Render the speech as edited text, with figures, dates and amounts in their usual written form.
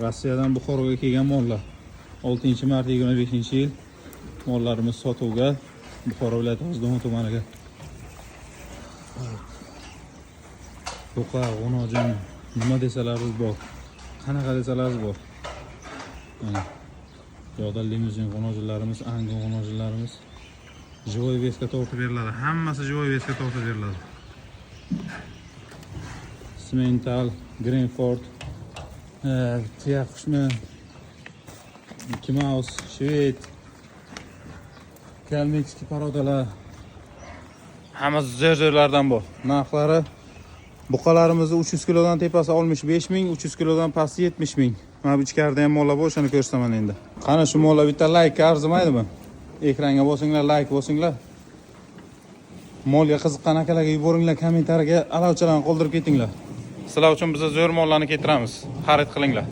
Rossiyadan Buxoroga kelgan mollar. 6 mart 25 yil mollarimiz sotuvga Buxoro viloyati G'ijduvon tumaniga. Buqa, g'unojin, nima desalaringiz bor. Qanaqa desalaringiz bor. Mana. Bu yoqda limuzin g'unojinlarimiz, angun g'unojinlarimiz живой вес ga tortib beriladi. Hammasi живой вес ga tortib beriladi. Simmental, Greenford, tuyaqushmi, Mickey Mouse, shved, калмыцкий порода lar. Hammasi zo'r-zo'rlardan bor. Narxlari buqalarimizni 300 kilodan tepasi 65 ming, 300 kilodan pasti 70 ming. Mana bu ichkarida ham mollar bor, o'shani ko'rsataman endi. Qani shu mollar bitta laykka arzimaydimi? Ekranga bosinglar, layk bosinglar. Molga qiziqqan akalarga yuboringlar, kommentariyaga alavchalarni qoldirib ketinglar. Sizlar uchun biz zo'r mollarni keltiramiz. Xarid qilinglar.